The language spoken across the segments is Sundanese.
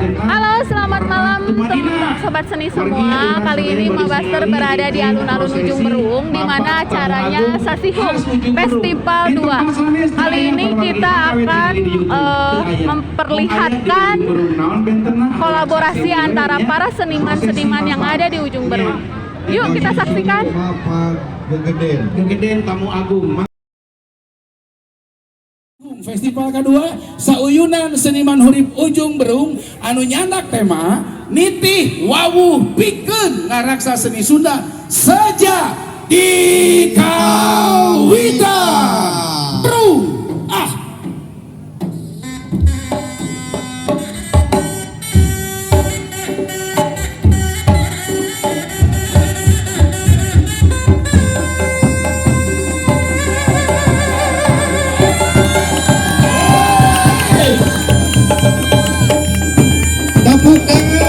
Halo, selamat malam teman sobat seni semua. Kali ini Mabaster berada di alun-alun Ujung Berung, di mana acaranya Sasihung Festival 2. Kali ini kita akan memperlihatkan kolaborasi antara para seniman-seniman yang ada di Ujung Berung. Yuk kita saksikan. Gegeden tamu agung. Festival kedua sauyunan seniman hurip Ujung Berung anu nyandak tema nitih wawuh pikeun ngaraksa seni Sunda sejak di kawitan. Berung ah. Tepuk tangan.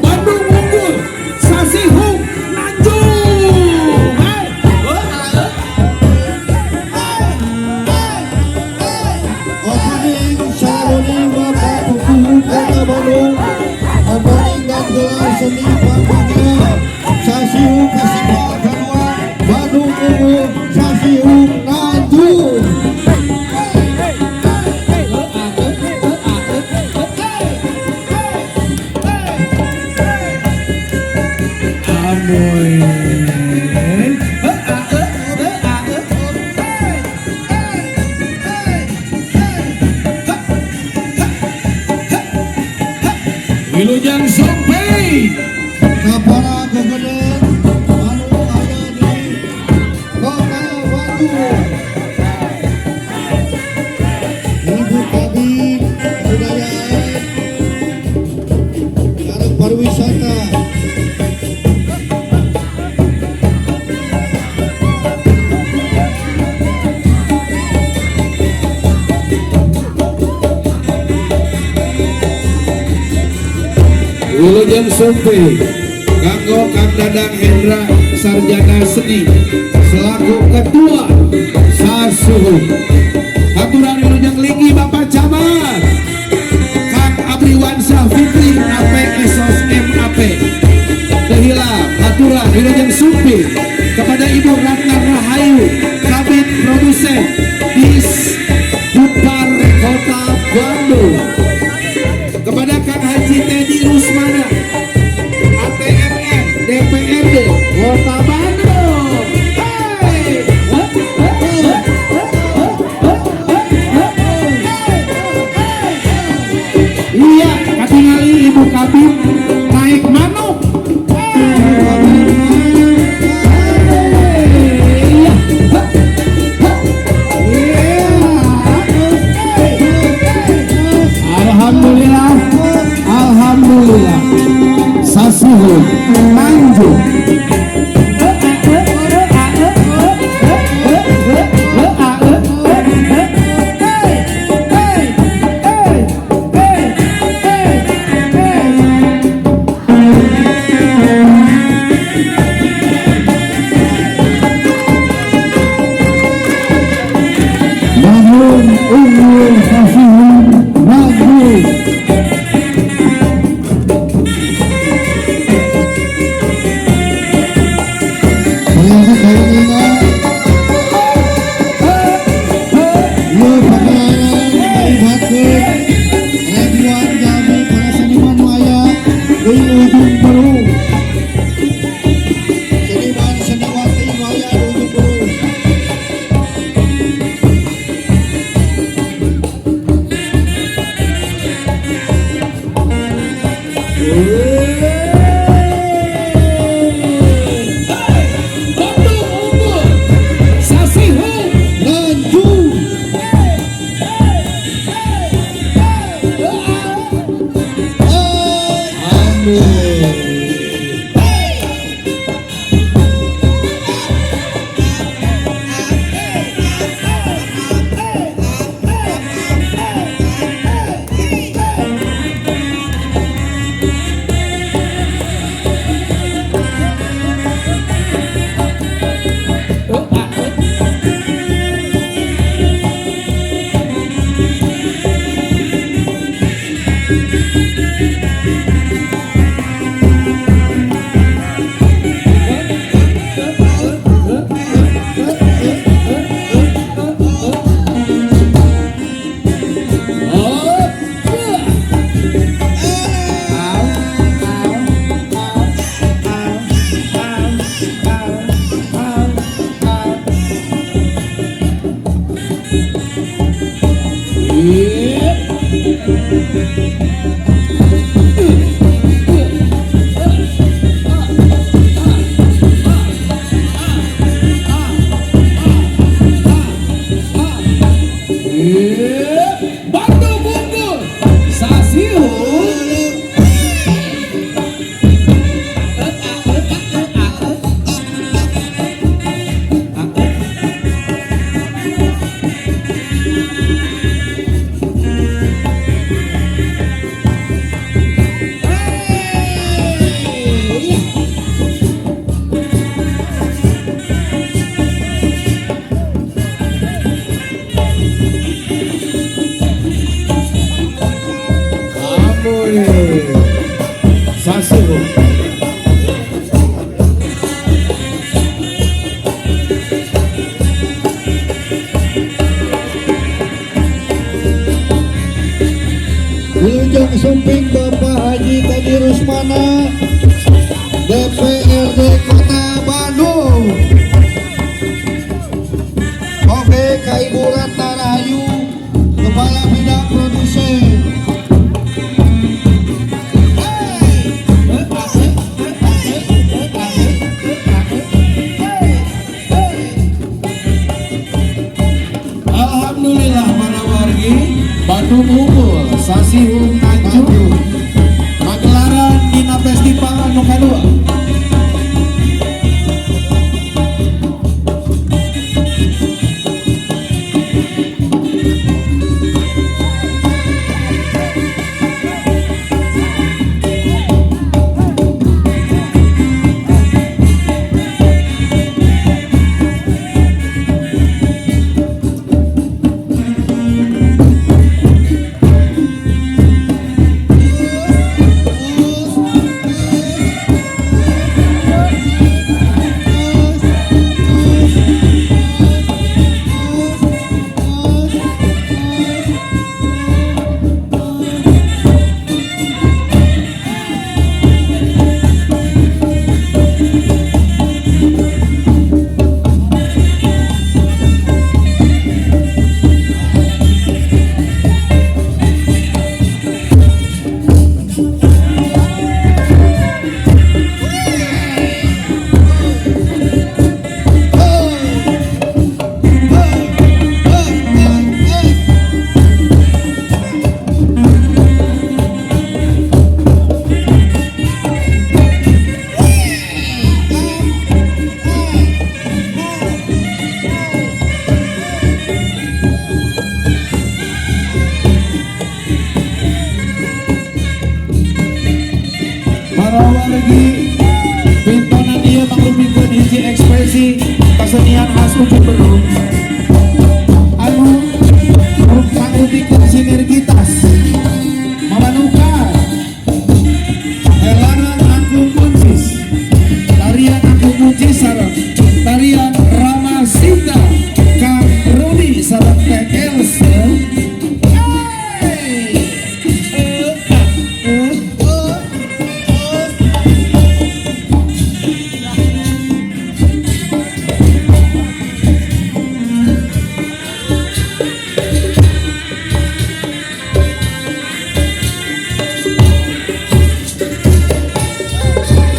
Bandung unggul, Sasihung nanjung. Hai. Opening seremoni Bapak Kukuh Kota Bandung. Opening dan gelar seni pamungkas Sasihung Festival kedua, Bandung unggul, Sasihung Nanjung. Amoy. Wilujeng Sumping. Kapala Gegeden anu aya di Kota Bandung. Ibu Kabin Kebudayaan dan Pariwisata. Wilujeng Sumping kanggo Kang Dadang Hendra Sarjana Seni selaku Ketua Sasuhung. Haturan wilujeng linggih Bapak Camat Kang Abriwansyah Fitri AP Esos MAP. Kehilap haturan wilujeng sumping kepada Ibu Ratna Rahayu, Kabid Produsen Disbudpar Kota Bandung, kepada Kang Haji Teddy Rusmana ATMM DPRD Kota Bandung. Hey! Iya, katingali Ibu Kabin naik manuk. Iya. Iya. Alhamdulillah, alhamdulillah. Sasihun manjung. Bandung unggul, Sasihung Nanjung. Ternyata kali ini pagelaran melibatkeun ribuan jalmi para seniman nu aya di Ujung Berung. Seniman seniwati nu aya di Ujung Berung. Bandung unggul, Sasihung. Amboi. Sasihung. Wilujeng Sumping Bapak Haji Teddy Rusmana, DPRD Kota Bandung. Oke, ka Ibu Ratna Rahayu, Kepala Bidang Produsen. Alhamdulillah para wargi, Bandung unggul, Sasihung Tanjung, pagelaran dina festival anu kadua. Para wargi, pintonan ieu mangrupikeun hiji ekspresi kesenian khas Ujung Berung anu mangrupikeun sinergitas mamanukan helaran angklung kuncis, tarian angklung kuncis sareng tarian Rama Sita, Kang Rudi sareng Teh Elsa. Hey! Eh, ah, eh, eh.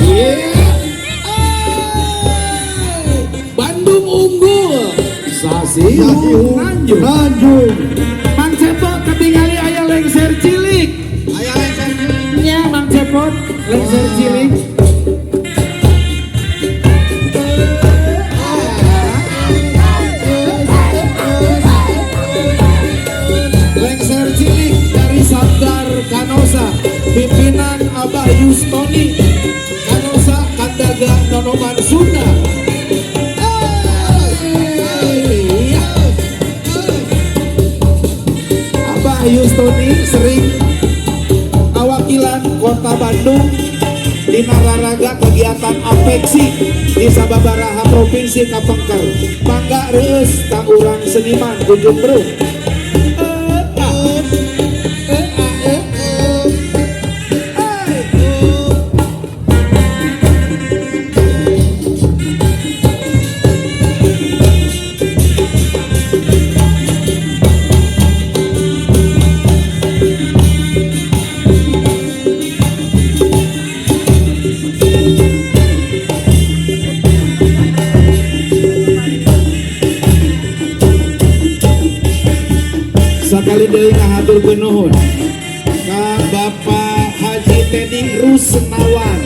Yeah. Bandung unggul, Sasihung Nanjung. Nanjung. Mang Cepot ketingali aya lengser cilik. Aya lengser cilik. Nya Mang Cepot lengser cilik. Lengser cilik dari Sanggar Kanosa, pimpinan Abah Yustoni Kanosa Kandaga Nonoman Sunda. Hey, ya. Abah Yustoni sering awakilan Kota Bandung di nararaga kegiatan afeksi di sababaraha provinsi kapengker. Mangga reueus ka urang seniman Ujung Berung. Eh, ah, eh, ah, eh, eh. Hey. Sakali deui ngahaturkeun nuhun ka Bapak Haji Teddy Rusnawan.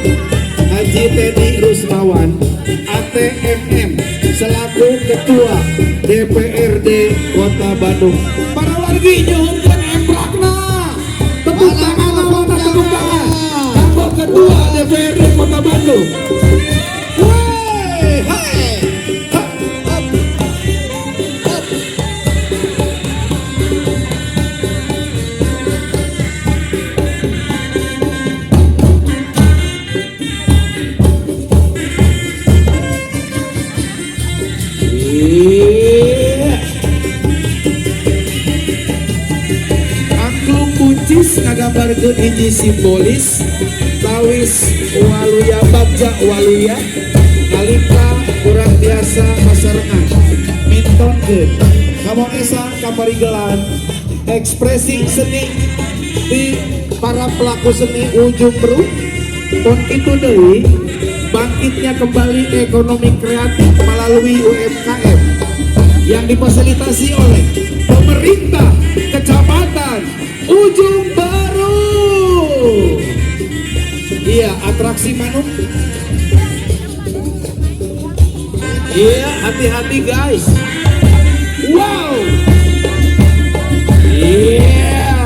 Haji Teddy Rusnawan ATMM selaku Ketua DPRD Kota Bandung. Para wargi, nyuhunkeun emprakna. Tepuk tangan, mana tepuk tangan. Kanggo Ketua DPRD Kota Bandung. Wey, hai. Ha, Up. Up. Iya. Angklung buncis ngagambarkeun hiji simbolis tawis waluya bagja waluya nalika kurang biasa masarengan mintonkeun kamonesa kaparigelan ekspresi seni di para pelaku seni Ujung Berung. Pun itu deui, bangkitnya kembali ekonomi kreatif melalui UMKM yang difasilitasi oleh pemerintah Kecamatan Ujung Berung. Iya, atraksi manuk. Iya, hati-hati guys. Wow. Iya.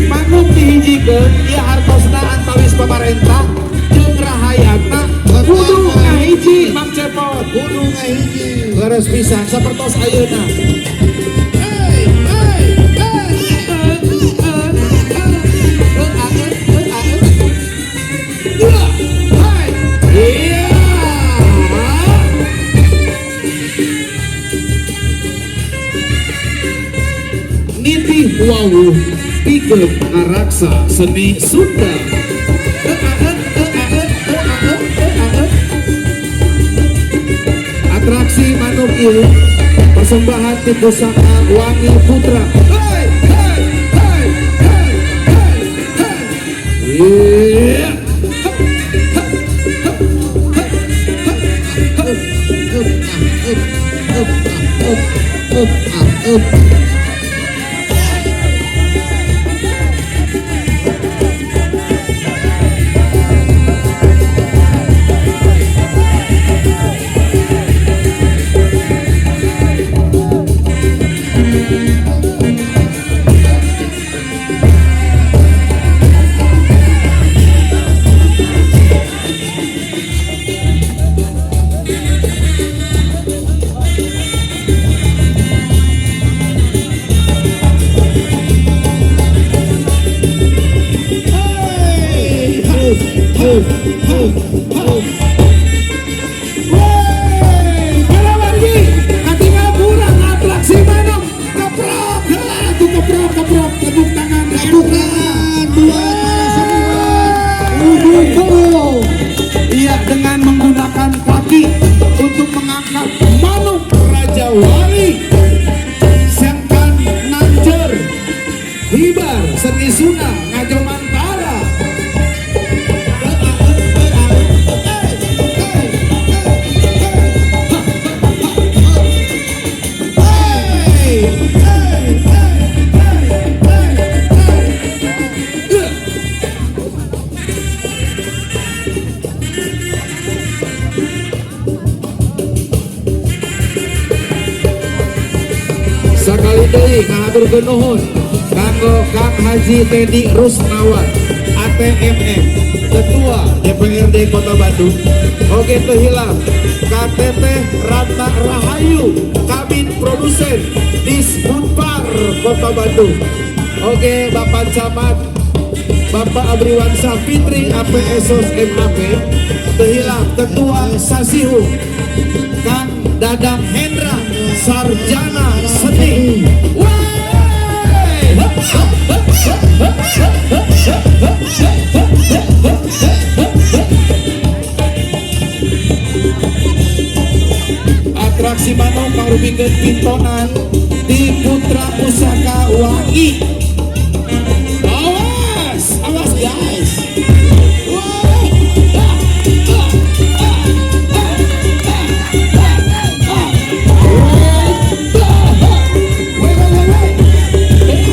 Manuk dihijikeun, ieu hartosna antawis pamarentah jeung rahayatna kudu ngahiji, Mang Cepot. Kudu ngahiji. Leres pisan sapertos ayeuna. Hey, hey, hey. Eh, eh, eh. Eh, ah, eh, eh, ah, eh. Dua, hai. Iya. Nitih wawuh pikeun ngaraksa seni Sunda. Eh, ah, eh, eh, ah, eh, eh, ah, eh, eh, ah, eh. Atraksi manuk ieu persembahan ti Pusaka Wangi Putra. Hey, hey, hey, hey, hey, hey. Iya. Hup, hup, hup, hup, hup, hup. Up, ah, up, up, ah, up, up, ah, up. Hey, hup, hup, hup, hup. Wey, para wargi, katingal kurang atraksi manuk. Keprok, heula atuh keprok, keprok, tepuk tangan, Tepuk tangan buat para seniman Ujung Berung. Iya, dengan menggunakan kaki untuk mengangkat manuk Raja Wali. Sengkan nanjer, hibar seni Sunda ngajomantara. Hey, hey, hey, hey, hey, hey. Sakali deui ngahaturkeun nuhun kanggo Kang Haji Teddy Rusnawan ATMM Ketua DPRD Kota Bandung. Oke, teu hilap KTP Ratna Rahayu, Kabin Produsen Disbudpar Kota Bandung. Oke, Bapak Camat Bapak Abriwan Safitri APSOS MAP. Teu hilap Ketua Sasihu Kang Dadang Hendra Sarjana Seni. Wey! Hup, hup, hup, hup, hup, hup, hup, hup, hup, hup, hup, hup, hup, hup. Atraksi manuk mangrupikeun pintonan di Putra Pusaka Wangi. Awas, awas guys. Wah, ah, ah, ah, ah, ah, ah, ah. Wah, ah, ah. Weh, weh, weh, weh.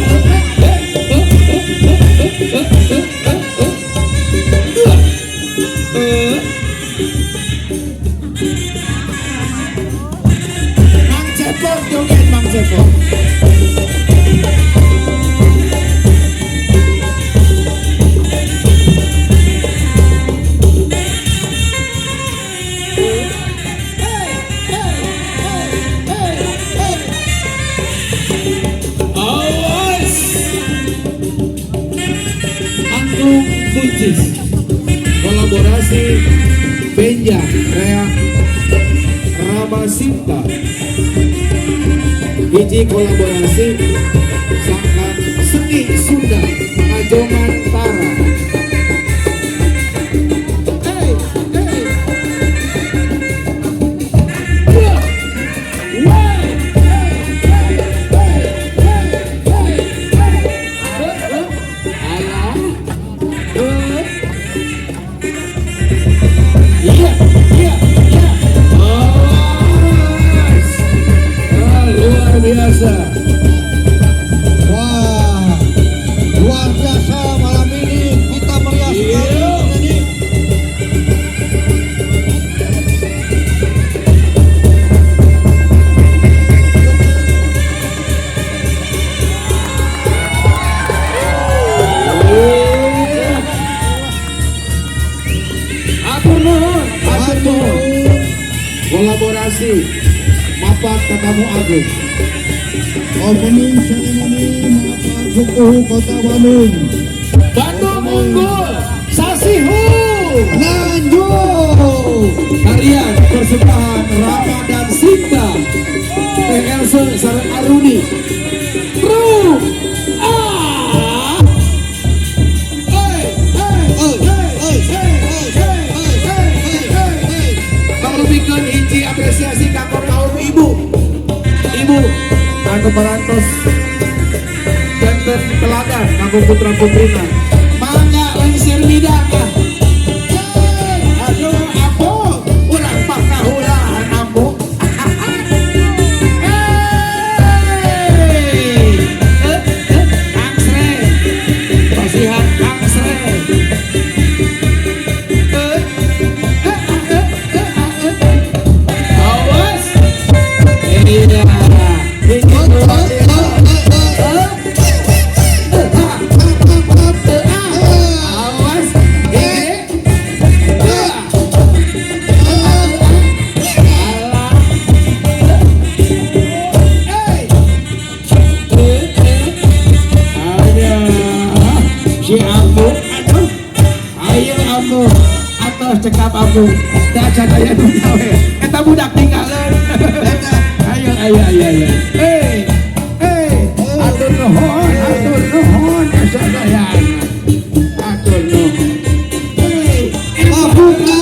Cepot joget Mang Cepot. Awas. Angklung Buncis kolaborasi Benja Rea Rama Sinta, hiji kolaborasi sangkan seni Sunda Ngajongan Tara. Hey, hey. Wah, wah, hey, hey, hey, hey, hey, hey. Eh, eh. Alah. Eh. Iya. Awas. Ah, luar biasa. Wah, luar biasa malam ini kita meriah sekali. Iya. Bang Edi. Iya. Atur nuhun, atur nuhun. Kolaborasi Mapak Tatamu Agung. Opening ceremony Mapak Sukuhu Kota Bandung. Bandung unggul, Sasihung. Lanjut. Tarian persembahan Rama dan Sinta, Teh Elsa sareng Aruni. Bro, ah, hey, hey, Oi, hey, oi, hey, oi, hey, oi, hey, oi, hey. oi. Pangrupikeun hiji apresiasi kanggo kaum ibu. Ibu anu parantos janten teladan kanggo putra putrina. Mangga lengser bidang ah. Hey, aduh ambo, urang pakahulaan ambo. Hey, eh, eh, Kang Sre, pasihan Kang Sre. Eh, eh, eh, eh, eh, eh. Awas. Iya. Oi, oi, oi, oi, oi. Up, up, up. Awas. Eh. Alah. Hey. Eh, eh. Aduh. Si Ambu, aduh. Ayo Ambu, atos cekap Ambu. Da sadaya nu gawe. Eta budak tinggalan. Ayo, ayo, ayo, ayo. Hey, hey, atur nuhun, atur nuhun sadayana. Atur nuhun. Hey, Pabuka.